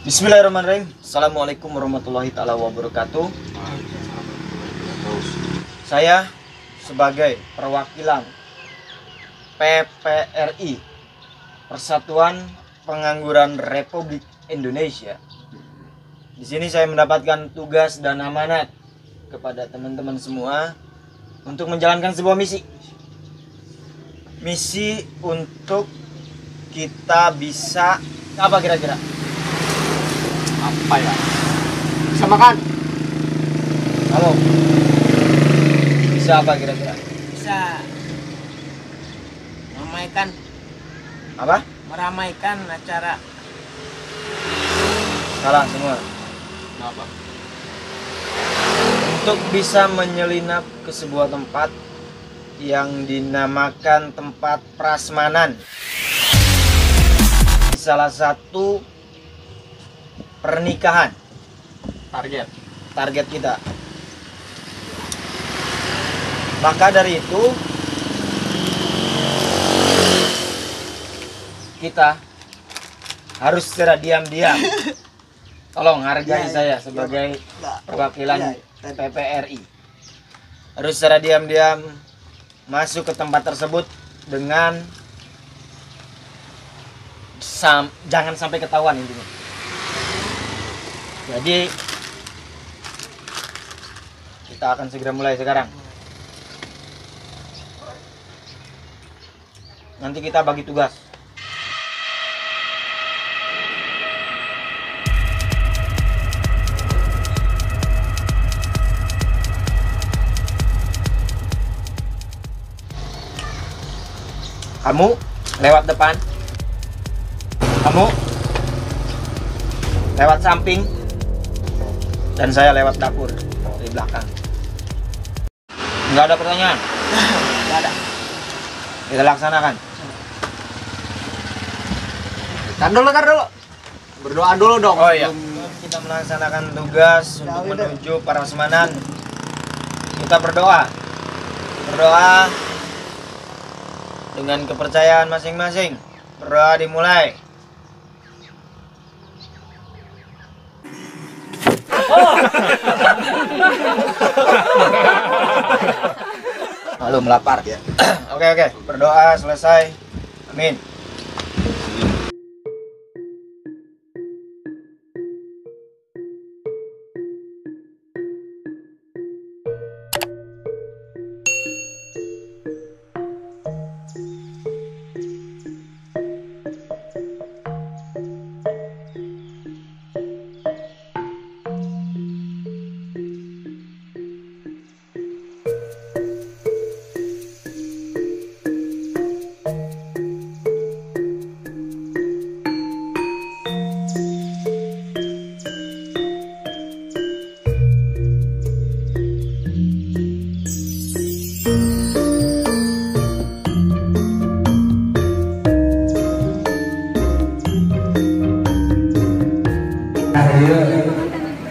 Bismillahirrahmanirrahim. Assalamualaikum warahmatullahi taala wabarakatuh. Saya sebagai perwakilan PPRI, Persatuan Pengangguran Republik Indonesia. Di sini saya mendapatkan tugas dan amanat kepada teman-teman semua untuk menjalankan sebuah misi. Misi untuk kita bisa apa kira-kira? Apa ya? Bisa makan. Halo. Bisa apa kira-kira? Bisa meramaikan. Apa? Meramaikan acara. Salah semua. Kenapa? Untuk bisa menyelinap ke sebuah tempat yang dinamakan tempat prasmanan. Salah satu pernikahan target kita. Maka dari itu kita harus secara diam-diam. Tolong hargai saya sebagai perwakilan PPRI. Harus secara diam-diam masuk ke tempat tersebut dengan jangan sampai ketahuan intinya. Jadi kita akan segera mulai sekarang. Nanti kita bagi tugas. Kamu lewat depan, kamu lewat samping, dan saya lewat dapur dari belakang. Nggak ada pertanyaan? Nggak ada. Kita laksanakan. Tar dulu. Berdoa dulu dong. Oh iya. Kita melaksanakan tugas untuk menuju prasmanan. Kita berdoa. Berdoa dengan kepercayaan masing-masing. Berdoa dimulai. Oh. Lalu melapar ya. Oke, berdoa selesai. Amin.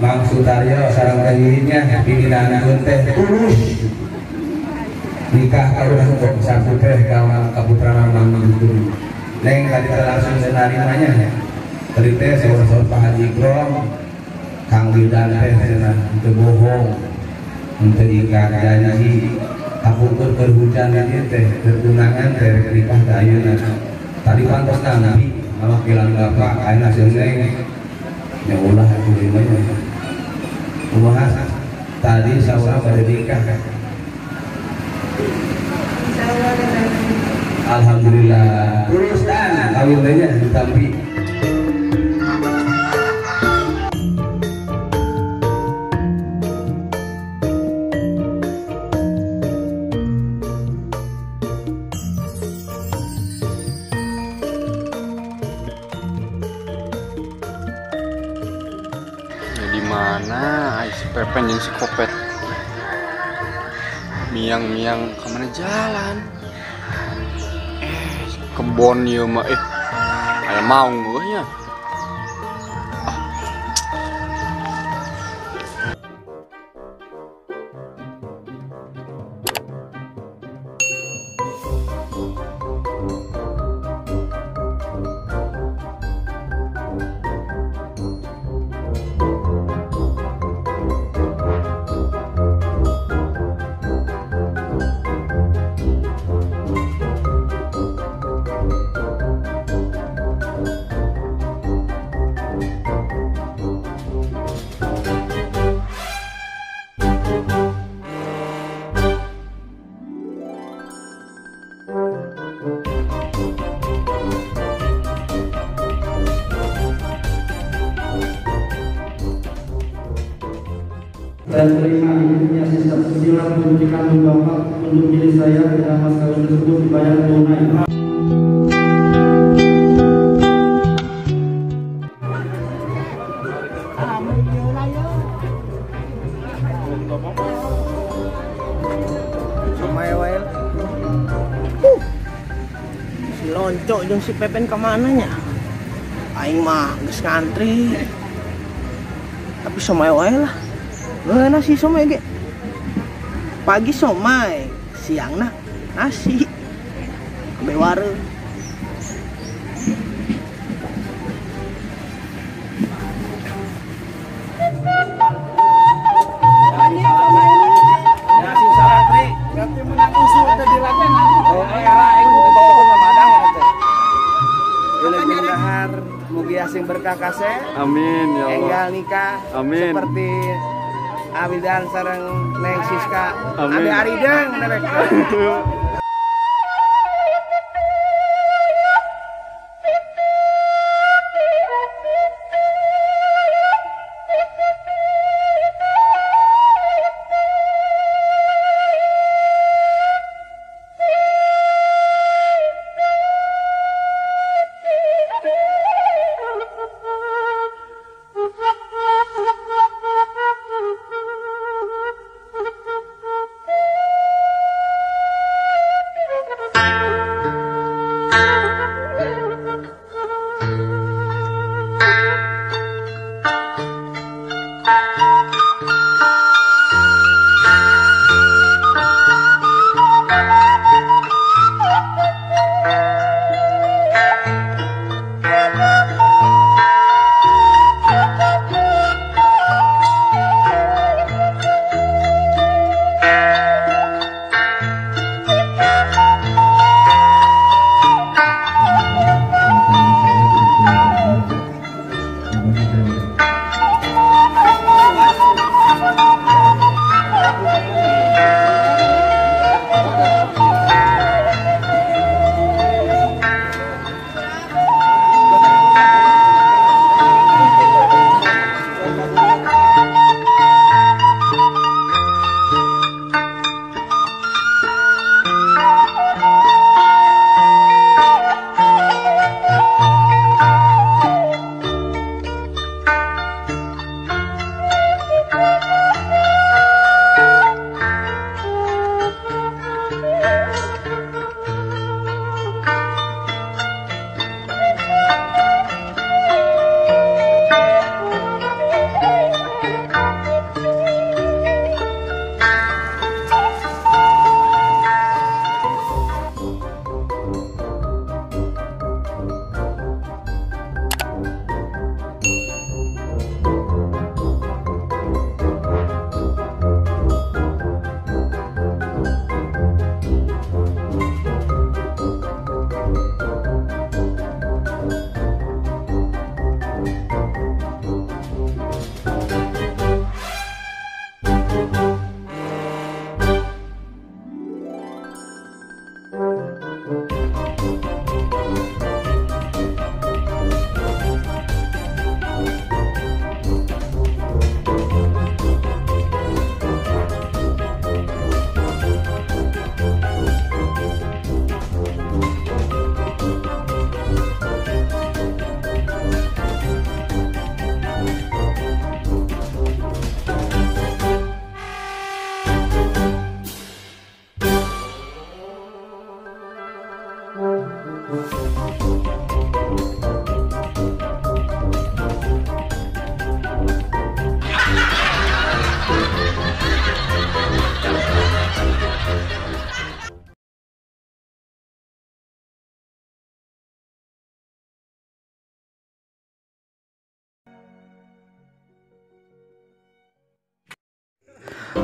Mang Sutaryo sareng teh pimpinan teh tulus nikah kawin satu teh ka putrana Mang Dukun. Neng tadi teh langsung narimanya. Tadi teh saur-saur Pak Haji Ikrom Kang Wildan teh cenah teu bohong, teu ingkar janji. Kapungkur keur hujan di dieu teh keur tunangan teh rek nikah teh ayeuna. Tadi pantos nampi ngawakilan bapak ayeuna sieun neng. Ya ulah aku limanya. Kumaha tadi saurang pada nikah. Alhamdulillah. Terus dan kawin teh nya ditampi. Mana si Pepen yang si Kopet miang-miang kemana jalan? Kebon ya mah kayak mau gue nya. Saya terima ibunya sisa Susila putri kandung bapak untuk diri saya dengan mas kawin tersebut dibayar tunai. Si Lonco jeung si Pepen kemana nya? Aing mah geus ngantri. Tapi somai wae lah. Ngeunah si somai ge. Pagi somai, siangna nasi. Ambe warung. Mugi asing berkah kasih. Amin ya Allah. Enggal nikah. Amin. Seperti Awildan sareng Neng Siska. Amin. Ade Arideng nerek.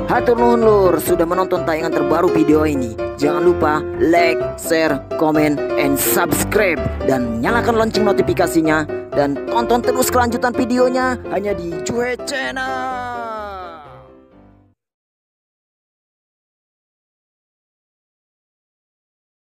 Hatur nuhun lur sudah menonton tayangan terbaru video ini. Jangan lupa like, share, comment, and subscribe. Dan nyalakan lonceng notifikasinya. Dan tonton terus kelanjutan videonya hanya di Juhe Channel.